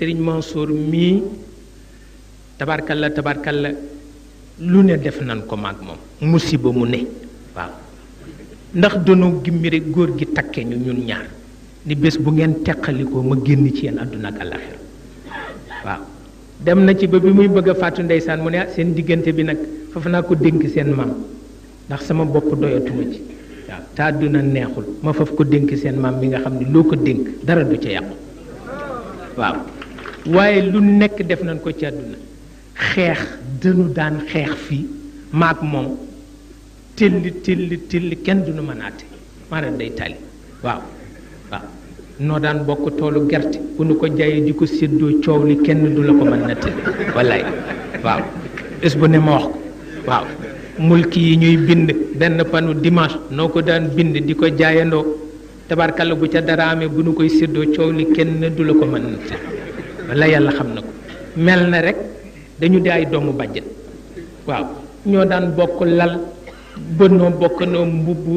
Serigne Mansour mii tabarkalla lu ne def nan ko maag moom musiba mu ne waaw ndax doonu gimmi rek góor gi takke ñu ñun ñaar ni bés bu ngeen teqalikoo ma génn ci yéen àdduna ak àllaxira waaw dem na ci ba bi muy bëgg a fàttu ndeysaan mu ne seen diggante bi nag foofu naa ko dénk seen maam ndax sama bopp doyatuma ci waaw te àdduna neexul ma faf ko dénk seen maam mi nga xam ne loo ko dénk dara du ca yàqu waaw waaye lu nekk def nañ ko ci àdduna xeex dënu daan xeex fii maag moom till kenn duñu mën a àtte maanaam day tali waaw noo daan bokk toolu gerte bu nu ko jaayee di ko séddoo coow li kenn du la ko mën na tëdd wallaay waaw bés bu ne ma wax ko waaw mulki yi ñuy bind benn panu dimanche noo ko daan bind di ko jaayandoo tabarkalla bu ca dara amee bu nu koy séddoo coow li kenn du la ko mën na tëdd wallaay yàlla xam na ko mel na rek dañu di ay doomu bàjjen waaw ñoo daan bokk lal ba noo bokk noo mbubbu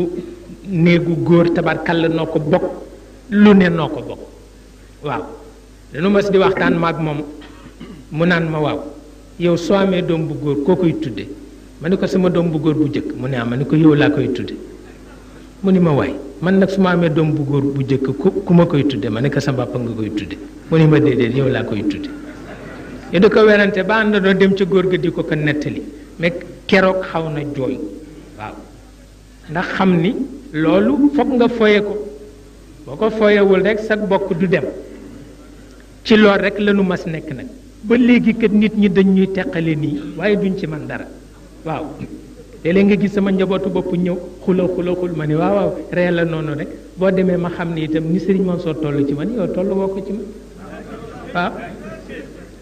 néegu góor tabarkalla noo ko bokk lu ne noo ko bokk waaw dañu mas di waxtaan maag moom mu naan ma waaw yow soo amee doom bu góor koo koy tudde ma ni ko sama doom bu góor bu jëkk mu ne ma ni ko yow laa koy tudde mu ni ma waay man nag su ma amee doom bu góor bu jëkk ku ma koy tudde ma ne ko sa papa nga koy tudde mu ni ma déedéet yow laa koy tudde ñu di ko werante ba ànd doo dem ca góor ga di ko ko nettali mais keroog xaw na jooy waaw ndax xam ni loolu foog nga foye ko boo ko foyewul rek sag bokk du dem ci lool rek lanu mas nekk nag ba léegi kat nit ñi dañ ñuy teqale nii waaye duñ ci man dara waaw léeg-léeg nga gis sama njabootu bopp ñëw xul ma ni waaw ree la noonu rek boo demee ma xam ni itam ni Serigne Mansour toll ci man yow toll woo ko ci man waaw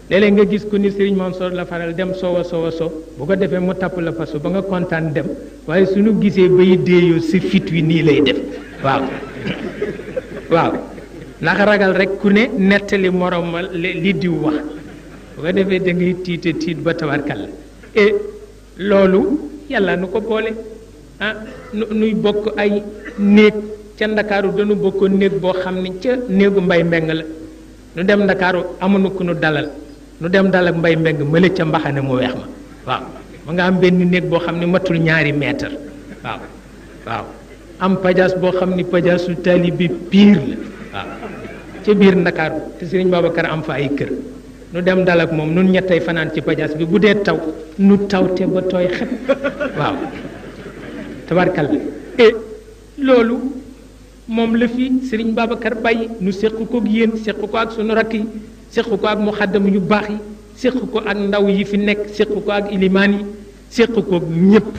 léeg-léeg nga gis ku ni Serigne Mansour la faral dem soowa bu ko defee mu tapp la fasu ba nga kontaan dem waaye suñu gisee bay déeyoo si fit wi nii lay def waaw ndax ragal rek ku ne nettali morom ma li diw wax bu ko defee da ngay tiit ba tabarkalla et loolu yàlla nu ko boole nuy bokk ay néeg ca ndakaaru dañu bokkoon néeg boo xam ne ca néegu mbay mbeng la nu dem ndakaaru amuñu ku nu dalal nu dem dal ak mbay mbeng mële ca mbaxane mu weex ma waaw ma nga am benn néeg boo xam ne matul 2 mètre waaw am pajaas boo xam ni pajaasu taalibe piir la waaw ca biir ndakaaru te Sëriñ Babacar am fa ay kër nu dem dal ak moom nun ñettay fanaan ci pajaas bi bu dee taw nu tawte ba tooy xet waaw tabarkalla et loolu moom la fi Sëriñ Babacar bàyyi nu séq ko ak yéen séq ko ak sunu rakk yi séq ko ak muxaddam yu baax yi séq ko ak ndaw yi fi nekk séq ko ak ilimaan yi séq ko ak ñépp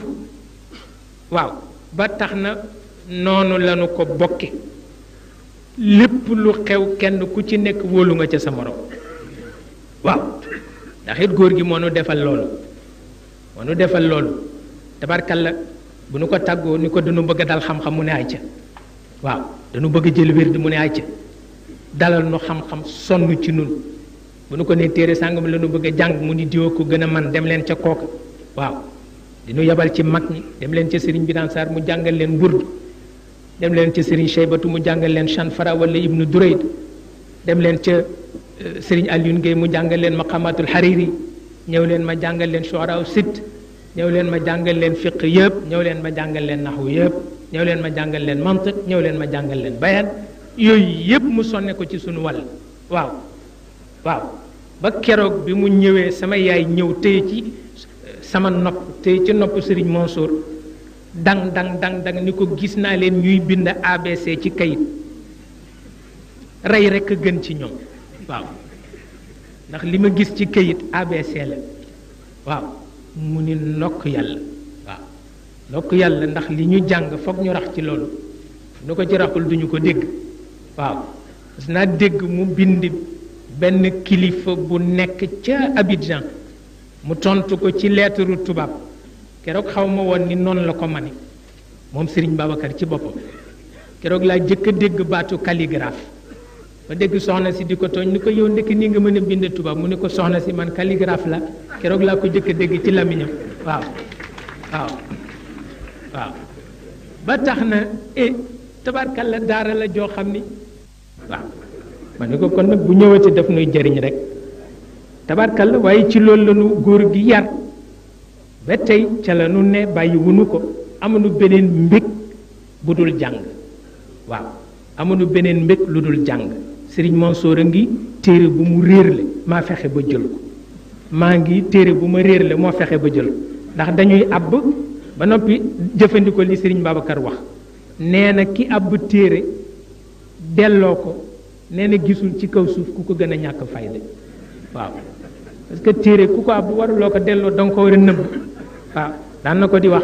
waaw ba tax na noonu lañu ko bokke lépp lu xew kenn ku ci nekk wóolu nga ca sa morom waaw ndax it góor gi moo nu defal loolu tabarkalla bu nu ko tàggoo ni ko dañu bëgg a dal xam-xam mu ne ay ca waaw dañu bëgg a jël wérdi mu ne ay ca dalal nu xam-xam sonn ci nun bu nu ko ne téere sàngam la nu bëgg a jàng mu ni diwa ko gën a man dem leen ca kooka waaw di nu yebal ci mag ñi dem leen ca sëriñ Birane Sarr mu jàngal leen wurd dem leen ca sëriñ Cheybatu mu jàngal leen Chan Fara wala Ibnu Durayd dem leen ca sëriñ Alioune Gueye mu jàngal leen maqamatul Hariri ñëw leen ma jàngal leen shu'ara sitt ñëw leen ma jàngal leen fiq yëpp ñëw leen ma jàngal leen naxwu yëpp ñëw leen ma jàngal leen mantiq ñëw leen ma jàngal leen bayaan yooyu yëpp mu sonne ko ci sunu wàll waaw ba keroog bi mu ñëwee sama yaay ñëw téye ci sama nopp téye ci nopp Serigne Mansour dang ni ko gis naa leen ñuy bind ABC ci kayit rey rekk a gën ci ñoom waaw ndax li ma gis ci kayit ABC la waaw mu ni ndokk yàlla ndax li ñu jàng foog ñu rax ci loolu nu ko ci raxul duñu ko dégg waaw parce que naa dégg mu bind benn kilifa bu nekk ca Abidjan mu tontu ko ci lettre tubaab keroog xaw ma woon ni noonu la ko mane moom Serigne Babacar ci boppam keroog laa jëkk a dégg baatu calligraphe ba dégg soxna si di ko tooñ ni ko yow ndekk nii nga mën a bind tubaab mu ne ko soxna si man calligraphe la keroog laa ko jëkk a dégg ci lamiñam waaw ba tax na tabarkalla daara la joo xam ni waaw ma ne ko kon nag bu ñëwati daf nuy jëriñ rek tabarkalla waaye ci loolu la nu góor gi yar ba tey ca la nu ne bàyyi wunu ko amuñu beneen mbég bu dul jàng waaw amuñu beneen mbég lu dul jàng Sëriñ Mansour a ngi téere bu mu réerle maa fexe ba jël ko maa ngi téere bu ma réerle moo fexe ba jël ko ndax dañuy àbb ba noppi jëfandikoo li Sëriñ Babacar wax nee na ki àbb téere delloo ko nee na gisul ci kaw suuf ku ko gën a ñàkk fayda waaw parce que téere ku ko àbb waruloo ko delloo danga ko war a nëbb waaw daan na ko di wax